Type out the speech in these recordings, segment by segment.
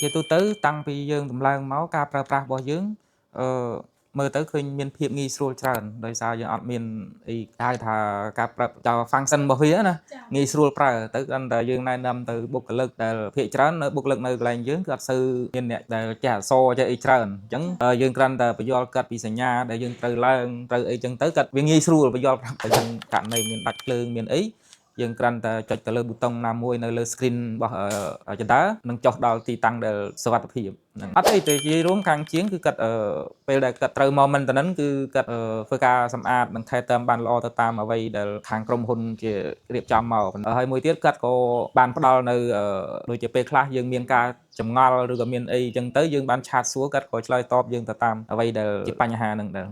ជាទូទៅតាំងពីយើងតម្លើងមកការប្រើប្រាស់របស់យើងអឺមើលទៅឃើញមានភាពងាយស្រួលច្រើនដោយសារយើងអត់មានអីហៅថាការប្រើចោល function របស់វាណាងាយស្រួលប្រើទៅគ្រាន់តែយើងណែនាំទៅបុគ្គលិកដែលភាគច្រើននៅបុគ្គលិកនៅកន្លែងយើងគឺអត់សូវមានអ្នកដែលចេះអក្សរចេះអីច្រើនអញ្ចឹងយើងគ្រាន់តែបញ្យល់គាត់ពីសញ្ញាដែលយើងត្រូវឡើងត្រូវអីចឹងទៅគាត់វាងាយស្រួលបញ្យល់ប្រាប់តែយើងករណីមានដាច់ភ្លើងមានអីយើងគ្រាន់តែចុចទៅលើប៊ូតុងណាមួយនៅលើ screen របស់ជណ្ដើរនឹងចុះដល់ទីតាំងដែលសុវត្ថិភាពហ្នឹងអត់អីទេនិយាយរួមខាងជាងគឺគាត់ពេលដែលគាត់ត្រូវមក maintenance គឺគាត់ធ្វើការសម្អាតនិងថែទាំបានល្អទៅតាមអ្វីដែលខាងក្រុមហ៊ុនជារៀបចំមកហើយមួយទៀតគាត់ក៏បានផ្ដល់នៅដូចជាពេលខ្លះយើងមានការចម្ងល់ឬក៏មានអីចឹងទៅយើងបាន chat សួរគាត់ក៏ឆ្លើយតបយើងទៅតាមអ្វីដែលជាបញ្ហាហ្នឹងដែរ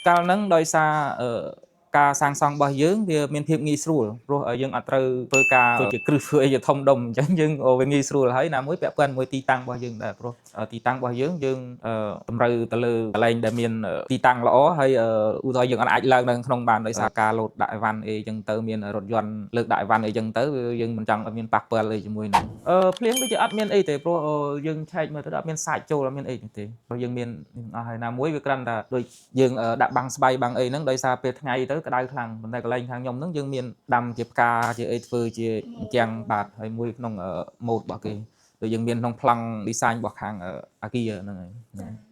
កាលហ្នឹងដោយសារការសាងសង់របស់យើងវាមានភាពងាយស្រួលព្រោះយើងអត់ត្រូវធ្វើការធ្វើជាគ្រឹះធ្វើអីជាធំដុំអញ្ចឹងយើងវាងាយស្រួលហើយណាមួយពាក់ព័ន្ធមួយទីតាំងរបស់យើងដែរព្រោះទីតាំងរបស់យើងយើងតម្រូវទៅលើកន្លែងដែលមានទីតាំងល្អហើយឧទាហរណ៍យើងអត់អាចឡើងនៅក្នុងបានដោយសារការលោតដាក់អីវ៉ាន់អីចឹងទៅមានរថយន្តលើកដាក់អីវ៉ាន់អីចឹងទៅយើងមិនចង់ឲ្យមានប៉ះពាល់អីជាមួយនឹងភ្លៀងដូចជាអត់មានអីទេព្រោះយើងឆែកមើលទៅអត់មានសាច់ចូលអត់មានអីទេព្រោះយើងមានអស់ហើយណាមួយវាគ្រាន់តែដូចយើងដាក់បាំងស្បៃបាំងអីហ្នឹងដោយសារពេលថ្ងៃទៅក្តៅខ្លាំងប៉ុន្តែកន្លែងខាងខ្ញុំហ្នឹងយើងមានដាំជាផ្កាជាអីធ្វើជាអញ្ចឹងបាទហើយមួយក្នុងម៉ូដរបស់គេដូចយើងមានក្នុងប្លង់ design របស់ខាងអាគារហ្នឹងហើយ។